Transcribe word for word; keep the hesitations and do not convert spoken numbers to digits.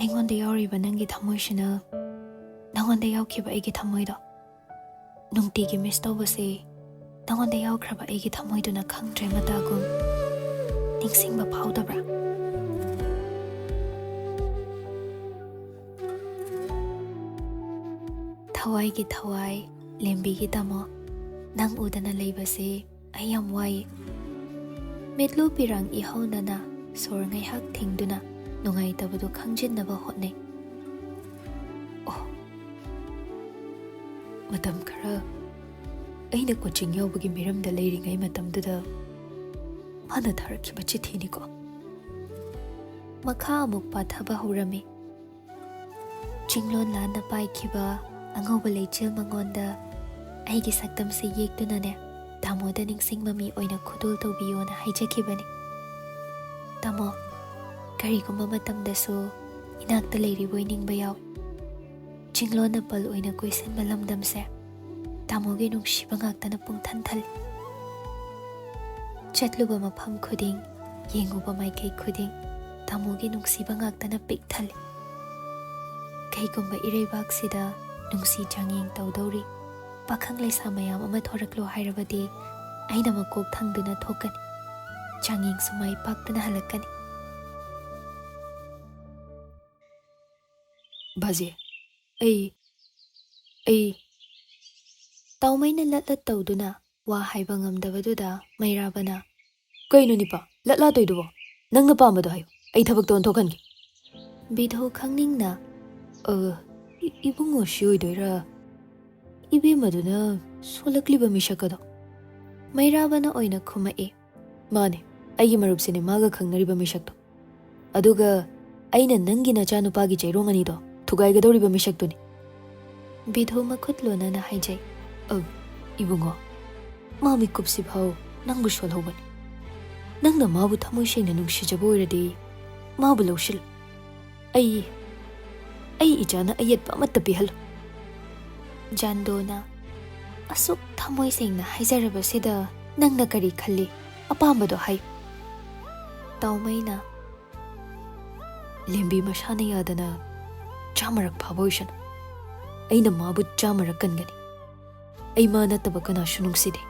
ꯑꯩꯉꯣꯟꯗ ꯌꯥꯎꯔꯤꯕ ꯅꯪꯒꯤ ꯊꯃꯣꯏꯁꯤꯅ ꯅꯪꯉꯣꯟꯗ ꯌꯥꯎꯈꯤꯕ ꯑꯩꯒꯤ ꯊꯃꯣꯏꯗꯣ ꯅꯨꯡꯇꯤꯒꯤ ꯃꯤꯁ ꯇꯧꯕꯁꯦ ꯅꯪꯉꯣꯟꯗ ꯌꯥꯎꯈ꯭ꯔꯕ ꯑꯩꯒꯤ ꯊꯃꯣꯏꯗꯨꯅ ꯈꯪꯗ꯭ꯔꯦ ꯃꯇꯥꯒꯨꯝ꯫ ꯅꯤꯡꯁꯤꯡꯕ ꯐꯥꯎꯗꯕ꯭ꯔꯥ? ꯊꯋꯥꯏꯒꯤ ꯊꯋꯥꯏ, ꯂꯦꯝꯕꯤꯒꯤ ꯇꯥꯃꯣ, ꯅꯪ ꯎꯗꯅ ꯂꯩꯕꯁꯦ ꯑꯩ ꯌꯥꯝ ꯋꯥꯏꯌꯦ꯫ ꯃꯤꯠꯂꯨ ꯄꯤꯔꯥꯡ ꯏꯍꯧꯅꯅ ꯁꯣꯔ ꯉꯥꯏꯍꯥꯛ ꯊꯤꯡꯗꯨꯅ ꯅꯨꯡꯉꯥꯏꯇꯕꯗꯨ ꯈꯪꯖꯤꯟꯅꯕ ꯍꯣꯠꯅꯩ꯫ ꯑꯣ, ꯃꯇꯝ ꯈꯔ ꯑꯩꯅ ꯀꯣꯆꯤꯡ ꯌꯥꯎꯕꯒꯤ ꯃꯤꯔꯝꯗ ꯂꯩꯔꯤꯉꯩ ꯃꯇꯝꯗꯨꯗ ꯃꯥꯅ ꯊꯥꯔꯛꯈꯤꯕ ꯆꯤꯊꯤꯅꯤꯀꯣ꯫ ꯃꯈꯥ ꯑꯃꯨꯛ ꯄꯥꯊꯕ ꯍꯧꯔꯝꯃꯤ꯫ ꯆꯤꯡꯂꯣꯟ ꯂꯥꯟꯅ ꯄꯥꯏꯈꯤꯕ ꯑꯉꯧꯕ ꯂꯩꯆꯤꯜ ꯃꯉꯣꯟꯗ ꯑꯩꯒꯤ ꯁꯛꯇꯝꯁꯦ ꯌꯦꯛꯇꯨꯅꯅꯦ, ꯇꯥꯃꯣꯗ ꯅꯤꯡꯁꯤꯡꯕ ꯃꯤ ꯑꯣꯏꯅ ꯈꯨꯗꯣꯜ ꯇꯧꯕꯤꯌꯣꯅ ꯍꯥꯏꯖꯈꯤꯕꯅꯤ꯫ ꯇꯥꯃꯣ, ꯀꯔꯤꯒꯨꯝꯕ ꯃꯇꯝꯗꯁꯨ ꯏꯅꯥꯛꯇ ꯂꯩꯔꯤꯕꯣꯏ ꯅꯤꯡꯕ ꯌꯥꯎꯏ꯫ ꯆꯤꯡꯂꯣꯟꯅ ꯄꯜ ꯑꯣꯏꯅ ꯀꯣꯏꯁꯤꯟꯕ ꯂꯝꯗꯝꯁꯦ ꯇꯥꯃꯣꯒꯤ ꯅꯨꯡꯁꯤꯕ ꯉꯥꯛꯇꯅ ꯄꯨꯡꯊꯟ ꯊꯜꯂꯤ꯫ ꯆꯠꯂꯨꯕ ꯃꯐꯝ ꯈꯨꯗꯤꯡ, ꯌꯦꯡꯉꯨꯕ ꯃꯥꯏꯀꯩ ꯈꯨꯗꯤꯡ ꯇꯥꯃꯣꯒꯤ ꯅꯨꯡꯁꯤꯕ ꯉꯥꯛꯇꯅ ꯄꯤꯛ ꯊꯜꯂꯤ꯫ ꯀꯩꯒꯨꯝꯕ ꯏꯔꯩꯕꯥꯛꯁꯤꯗ ꯅꯨꯡꯁꯤ ꯆꯥꯡꯌꯦꯡ ꯇꯧꯗꯧꯔꯤ, ꯄꯥꯈꯪ ꯂꯩꯁꯥ ꯃꯌꯥꯝ ꯑꯃ ꯊꯣꯔꯛꯂꯣ ꯍꯥꯏꯔꯕꯗꯤ ꯑꯩꯅ ꯃꯀꯣꯛ ꯊꯪꯗꯨꯅ ꯊꯣꯛꯀꯅꯤ꯫ ꯆꯥꯡꯌꯦꯡꯁꯨ ꯃꯥꯏ ꯄꯥꯛꯇꯅ ꯍꯜꯂꯛꯀꯅꯤ꯫ ꯕꯥꯖꯤ, ꯑꯩ, ꯑꯩ꯫ ꯇꯥꯎꯃꯩꯅ ꯂꯠ ꯂꯠ ꯇꯧꯗꯨꯅ ꯋꯥ ꯍꯥꯏꯕ ꯉꯝꯗꯕꯗꯨꯗ ꯃꯩꯔꯥꯕꯅ, "ꯀꯩꯅꯣ ꯅꯤꯄꯥ, ꯂꯠ ꯂꯥ ꯇꯧꯏꯗꯨꯕꯣ? ꯅꯪꯅ ꯄꯥꯝꯕꯗꯣ ꯍꯥꯏꯌꯨ, ꯑꯩ ꯊꯕꯛꯇꯣ ꯑꯣꯟꯊꯣꯛꯍꯟꯒꯦ꯫" ꯕꯤꯙꯨ ꯈꯪꯅꯤꯡꯅ, "ꯑ, ꯏ-, ꯏꯕꯨꯡꯉꯣ ꯁꯤ ꯑꯣꯏꯗꯣꯏꯔꯥ? ꯏꯕꯦꯝꯃꯗꯨꯅ ꯁꯣꯜꯂꯛꯂꯤꯕ ꯃꯤꯁꯛ ꯑꯗꯣ?" ꯃꯩꯔꯥꯕꯅ ꯑꯣꯏꯅ ꯈꯨꯝꯃꯛꯏ꯫ "ꯃꯥꯅꯦ, ꯑꯩꯒꯤ ꯃꯔꯨꯞꯁꯤꯅꯦ ꯃꯥꯒ ꯈꯪꯅꯔꯤꯕ ꯃꯤꯁꯛꯇꯣ꯫ ꯑꯗꯨꯒ ꯑꯩꯅ ꯅꯪꯒꯤ ꯅꯆꯥꯅꯨꯄꯥꯒꯤ ꯆꯩꯔꯣꯡ ꯑꯅꯤꯗꯣ ꯊꯨꯒꯥꯏꯒꯗꯧꯔꯤꯕ ꯃꯤꯁꯛꯇꯨꯅꯤ꯫" ꯕꯤꯙꯨ ꯃꯈꯨꯠ ꯂꯣꯟꯅꯅ ꯍꯥꯏꯖꯩ꯫ "ꯑꯧ, ꯏꯕꯨꯡꯉꯣ, ꯃꯥ ꯃꯤꯀꯨꯞꯁꯤꯐꯥꯎ ꯅꯪꯕꯨ ꯁꯣꯜꯍꯧꯕꯅꯤ꯫ ꯅꯪꯅ ꯃꯥꯕꯨ ꯊꯃꯣꯏ ꯁꯦꯡꯅ ꯅꯨꯡꯁꯤꯖꯕ ꯑꯣꯏꯔꯗꯤ ꯃꯥꯕꯨ ꯂꯧꯁꯤꯜꯂꯨ꯫ ꯑꯩ, ꯑꯩ ꯏꯆꯥꯅ ꯑꯌꯦꯠꯄ ꯑꯃꯠꯇ ꯄꯤꯍꯜꯂꯨ꯫" ꯖꯥꯟꯗꯣꯅ, "ꯑꯁꯨꯛ ꯊꯃꯣꯏ ꯁꯦꯡꯅ ꯍꯥꯏꯖꯔꯕꯁꯤꯗ ꯅꯪꯅ ꯀꯔꯤ ꯈꯜꯂꯤ? ꯑꯄꯥꯝꯕꯗꯣ ꯍꯥꯏꯌꯨ꯫" ꯇꯥꯎꯃꯩꯅ, ꯂꯦꯝꯕꯤ ꯃꯁꯥꯅ ꯌꯥꯗꯅ ꯆꯥꯝꯃꯔꯛ ꯐꯥꯕ ꯑꯣꯏꯁꯅꯨ, ꯑꯩꯅ ꯃꯥꯕꯨ ꯆꯥꯝꯃꯔꯛ ꯀꯟꯒꯅꯤ꯫ ꯑꯩ ꯃꯥ ꯅꯠꯇꯕ ꯀꯅꯥꯁꯨ ꯅꯨꯡꯁꯤꯗꯦ꯫